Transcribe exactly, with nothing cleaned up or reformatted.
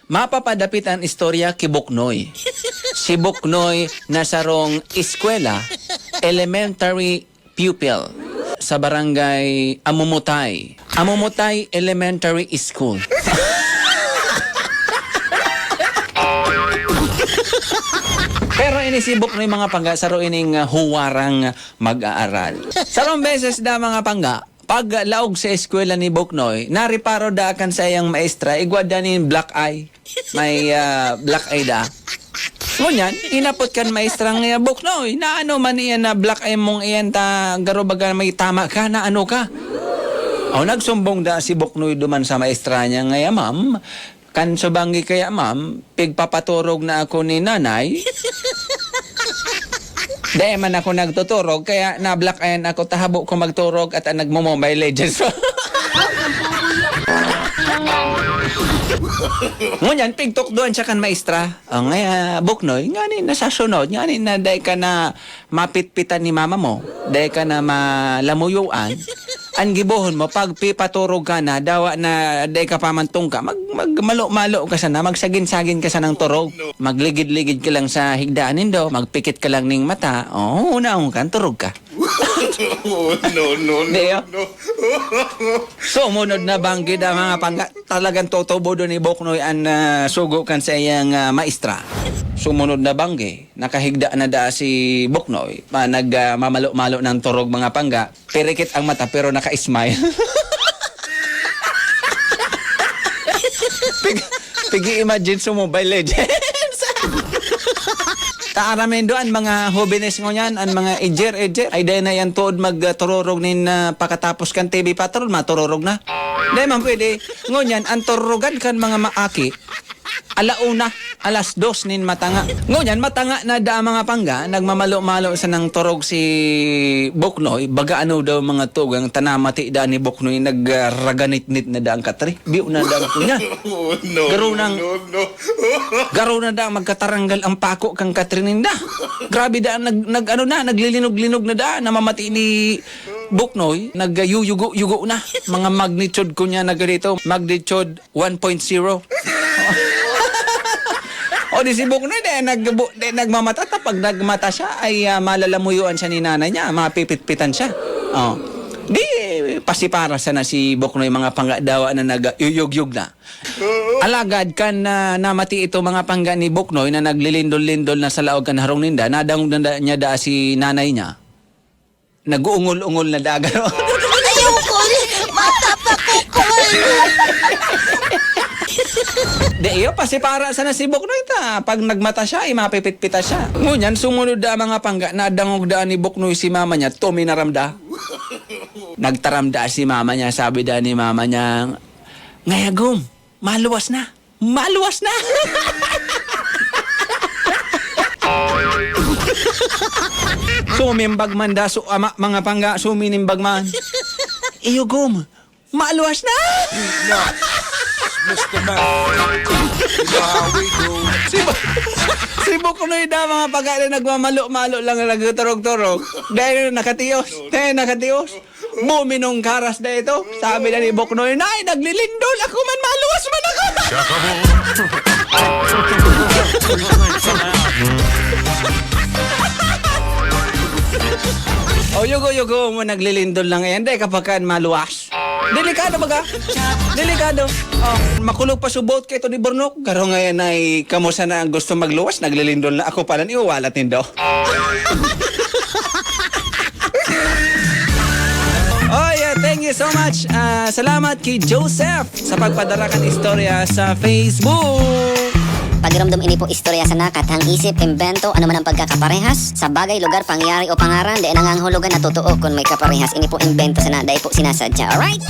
Mapapadapit an istorya ki Buknoy. Si Buknoy na sarong eskwela, elementary pupil, sa barangay Amumutay. Amumutay Elementary School. Pero ini si Buknoy, mga pangga, saro ining, ah, huwarang mag-aaral. Sarong beses da, mga pangga, paglaog sa eskwela ni Buknoy, nareparo da kan saiyang maestra, igwa da nin black eye. May, ah, black eye da. Ngunyan, hinapot kan maestra nga, "Buknoy, naano man iyan na black eye mong iyan ta garo baga may tama ka, naano ka?" O, nagsumbong da si Buknoy duman sa maestra niya nga, "Ma'am, kan subanggi kaya, ma'am, pigpapaturog na ako ni nanay. Dai man ako nagtuturog, kaya na-black eye ako, ta habo ko magturog at ang nagmo-Mobile Legends." Ngunyan, pigtukdoan siya kan maestra. O, ngaya, Buknoy, ngani na sa sunod, ngani na dai ka na mapitpitan ni mama mo, dai ka na malamuyoan, an gibohon mo, pagpipaturog ka na, dawa na dai ka pa man tungka, mag-, magmalo-malo ka sana, magsagin-sagin ka sanang turog. Magligid-ligid ka lang sa higdaan nindo, magpikit ka lang ning mata, o, hunaon ka, turog ka. No, no, no, Di, oh. no. Sumunod na banggi da, mga pangga, talagang tutubo doon ni Buknoy an, ah, sugo kan sa iyang, ah, maestra. Sumunod na banggi, nakahigda na da si Buknoy, pa, nag, ah, mamalo-malo ng turog, mga pangga, pirikit ang mata pero naka-smile. Pig-, pigi-imagine sa Mobile Legends. Taaramendo an mga hobenes ngunyan, an mga ejer, ejer. Ay, dai na yan tuod mag, ah, tururog nin, ah, pakatapos kan T V Patrol, matururog na. Dai man pwede. Ngunyan, an tururogan kan mga maaki, alauna, alas dos nin matanga. Ngunyan, matanga na da, mga pangga, nagmamalo-malo sanang turog si Buknoy, baga ano daw mga tugang, ta namati da ni Buknoy, nagraganitnit na da ang katre. Biyo na da ang kunya. No, Garo no, nang no, no. Garo na da magkataranggal ang pako kan katre ninda. Grabe da, nag, nag, ano na, naglilinog-linog na da, namamati ni Buknoy, nagyuyugo-yugo na. Mga magnitude kunya na ganito, magnitude one point zero. O di si Buknoy, di nag-, bu-, di nagmamata, ta pag nagmata siya, ay, ah, malalamuyuan siya ni nanay niya, mapipitpitan siya. O. Di, pasipara sana si Buknoy, mga pangga, dawa na nagyuyugyug na. Alagad kan, ah, namati ito, mga pangga, ni Buknoy na naglilindol-lindol na sa laog kan harong ninda, nadangog na da, niya daa si nanay niya. Nag-uungol-ungol na daga. Ayoko, mata pa ko, Kol. Di iyo, pasipara sana si Buknoy ta. Pag nagmata siya, ay mapipitpita siya. Ngunyan, sumunod da mga pangga, nadangog da ni Buknoy si mama niya, tuminaram da. Nagtaram da si mama niya, sabi da ni mama niya, "Ngayagom, maluwas na." Maluwas na! Sumimbag man da, su-, ama, mga pangga, suminimbag man. Iyugom, maluwas na! Nuts, Mister Man. You know how we do. Si Bu-, si Buknoy da, mga pangga, na nagmamalo-malo lang, nagturog-turog. Dahil nakatios, dahil nakatios. Buminungkaras na ito. Sabi na ni Buknoy, "Nay, naglilindol ako man, maluwas man ako." O, yugo-yugo mo, naglilindol lang yan. Di ka pa kan maluwas. Delikado baga. Delikado. O, makulog pa subot kay ito ni Bornok. Garo ngayon ay kamo sana ang gusto magluwas, naglilindol na ako pa nan iwawalat nindo. Oh, yeah, thank you so much. Ah, salamat kay Joseph sa pagpadara kan istorya sa Facebook. Pagiromdom, ini po istorya sana, kathang isip, imbento, ano man ang pagkakaparehas. Sa bagay, lugar, pangyayari o pangaran, dai nangangahulugan na totoo kun may kaparehas. Ini po imbento sana, dai po sinasadya. Alright?